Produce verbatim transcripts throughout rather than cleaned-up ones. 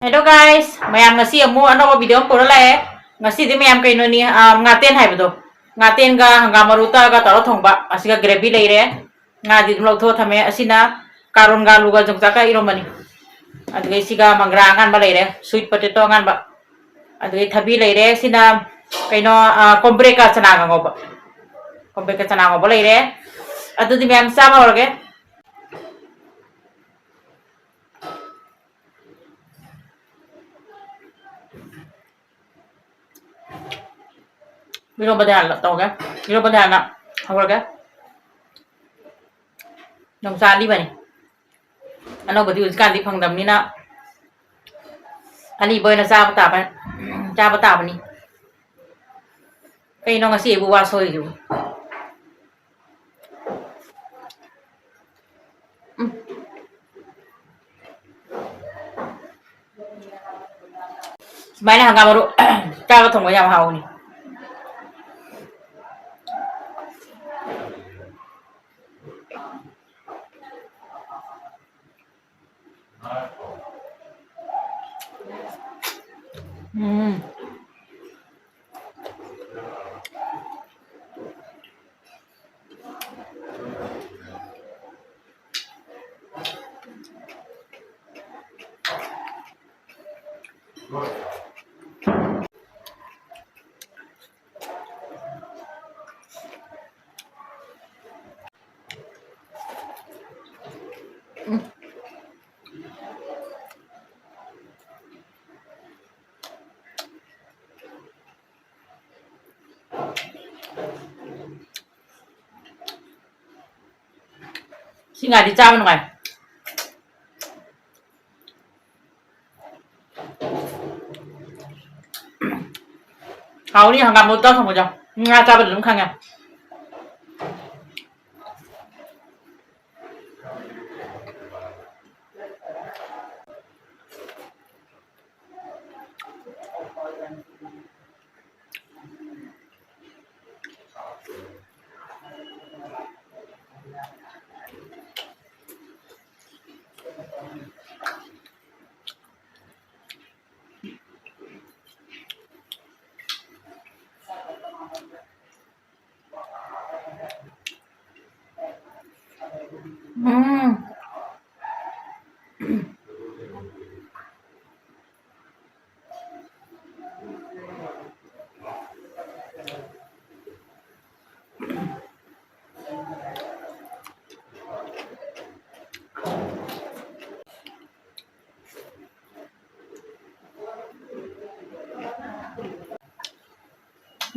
Hello guys, ꯃꯌꯥꯝ ꯉꯁꯤ ꯑꯃꯨꯛ ꯑꯅꯧꯕ video ꯑꯃ ꯄꯨꯔ ꯂꯥꯛꯑꯦ꯫ ꯉꯁꯤꯗꯤ ꯃꯌꯥꯝ ꯀꯩꯅꯣꯅꯤ, ꯑ, ꯉꯥꯇꯦꯟ ꯍꯥꯏꯕꯗꯣ, ꯉꯥꯇꯦꯟꯒ ꯍꯪꯒꯥꯝ ꯃꯔꯨ ꯇꯛꯑꯒ ꯇꯧꯔ ꯊꯣꯡꯕ꯫ ꯑꯁꯤꯒ gravy ꯂꯩꯔꯦ, ꯉꯥꯗꯤ ꯑꯗꯨꯝ ꯂꯧꯊꯣꯛꯑ ꯊꯝꯃꯦ꯫ ꯑꯁꯤꯅ ꯀꯥꯔꯣꯟꯒ ꯑꯂꯨꯒ ꯌꯣꯡꯆꯥꯛꯀ ꯏꯔꯣꯝꯕꯅꯤ꯫ ꯑꯗꯨꯒ ꯁꯤꯒ ꯃꯪꯒ꯭ꯔꯥ ꯑꯉꯥꯟꯕ ꯂꯩꯔꯦ, sweet potato ꯑꯉꯥꯟꯕ꯫ ꯑꯗꯨꯒ ꯊꯕꯤ ꯂꯩꯔꯦ꯫ ꯁꯤꯅ ꯀꯩꯅꯣ, ꯑ, ꯀꯣꯝꯄ꯭ꯔꯦꯛꯀ ꯆꯅꯥꯒ ꯉꯧꯕ꯫ ꯀꯣꯝꯄ꯭ꯔꯦꯛꯀ ꯆꯅꯥ ꯉꯧꯕ ꯂꯩꯔꯦ꯫ ꯑꯗꯨꯗꯤ ꯃꯌꯥꯝ ꯆꯥꯕ ꯍꯧꯔꯒꯦ꯫ ꯏꯔꯣꯝꯕꯗꯤ ꯍꯥꯟꯅ ꯇꯧꯒꯦ꯫ ꯏꯔꯣꯝꯕꯗꯤ ꯍꯥꯟꯅ ꯍꯧꯔꯒꯦ꯫ ꯌꯣꯡꯆꯥꯛ ꯑꯂꯤꯕꯅꯤ꯫ ꯑꯅꯧꯕꯗꯤ ꯍꯧꯖꯤꯛꯀꯥꯟꯗꯤ ꯐꯪꯗꯕꯅꯤꯅ ꯑꯂꯤꯕ ꯑꯣꯏꯅ ꯆꯥꯕ ꯇꯥꯕ, ꯆꯥꯕ ꯇꯥꯕꯅꯤ꯫ ꯀꯩꯅꯣ ꯉꯁꯤ ꯑꯩꯕꯨ ꯋꯥ ꯁꯣꯏꯔꯤꯁꯤꯕꯨ? ꯎꯝ꯫ ꯁꯨꯃꯥꯏꯅ ꯍꯪꯒꯥꯝ ꯃꯔꯨ ꯆꯥꯕ ꯊꯣꯡꯕ ꯌꯥꯝ ꯍꯥꯎꯕꯅꯤ꯫ ꯎꯝ꯫ ꯁꯤ ꯉꯥꯗꯤ ꯆꯥꯕ ꯅꯨꯡꯉꯥꯏ꯫ ꯍꯥꯎꯅꯤ ꯍꯪꯒꯥꯝ ꯃꯔꯨ ꯇꯛꯑ ꯊꯣꯡꯕꯁꯦ꯫ ꯉꯥ ꯆꯥꯕꯗ ꯑꯗꯨꯝ ꯈꯪꯉꯦ꯫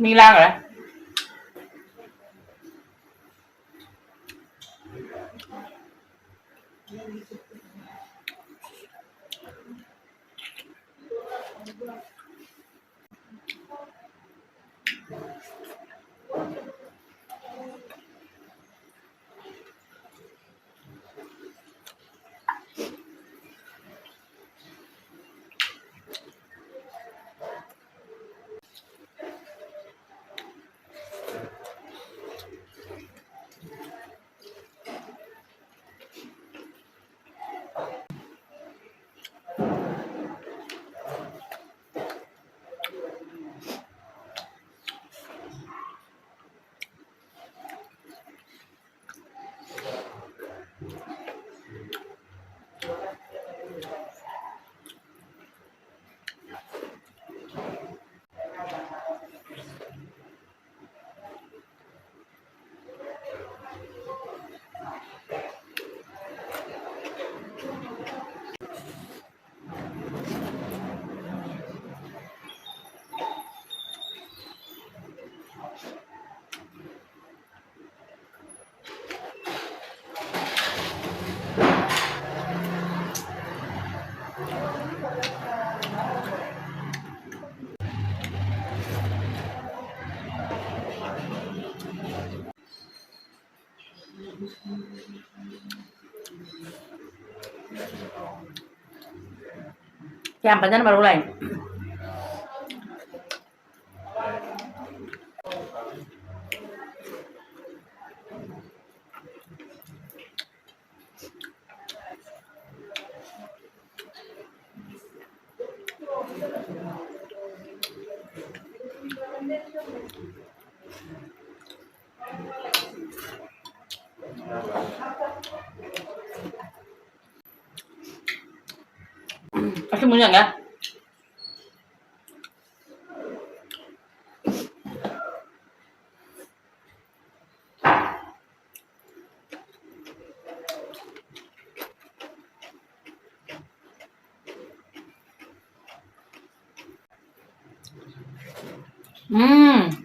ꯃꯤ ꯂꯥꯡꯈ꯭ꯔꯦ꯫ ꯀꯌꯥꯝ ꯐꯖꯅ ꯃꯔꯧ ꯂꯥꯛꯏꯅꯣ꯫ ꯑꯁꯤ ꯃꯨꯟ ꯌꯥꯝ ꯌꯥꯏ꯫ ꯎꯝ꯫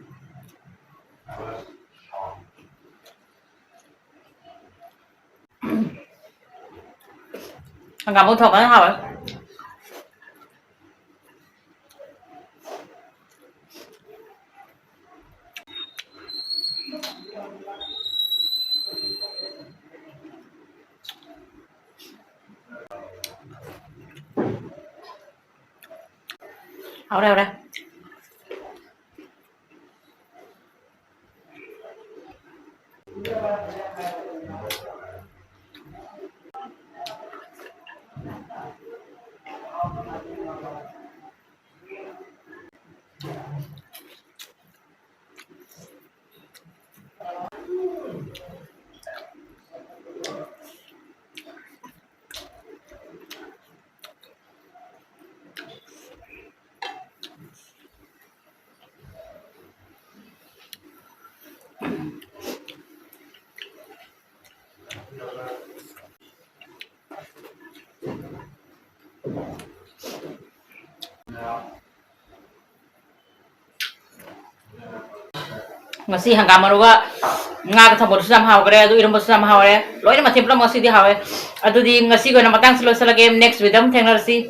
ꯍꯪꯒꯥꯝ ꯃꯔꯨ ꯊꯣꯡꯕꯅ ꯍꯥꯎꯋꯦ꯫ ꯍꯥꯎꯔꯦ, ꯍꯥꯎꯔꯦ꯫ ꯉꯁꯤ ꯍꯪꯒꯥꯝ ꯃꯔꯨꯒ ꯉꯥꯒ ꯊꯣꯡꯕꯗꯨꯁꯨ ꯌꯥꯝ ꯍꯥꯎꯈ꯭ꯔꯦ, ꯑꯗꯨ ꯏꯔꯣꯝꯕꯁꯨ ꯌꯥꯝ ꯍꯥꯎꯔꯦ, ꯂꯣꯏꯅ ꯃꯊꯦꯜ ꯄꯨꯝꯅꯃꯛ ꯉꯁꯤꯗꯤ ꯍꯥꯎꯔꯦ꯫ ꯑꯗꯨꯗꯤ ꯉꯁꯤꯒꯤ ꯑꯣꯏꯅ ꯃꯇꯥꯡꯁꯤ ꯂꯣꯏꯁꯤꯜꯂꯒꯦ, next video ꯑꯃ ꯊꯦꯡꯅꯔꯁꯤ꯫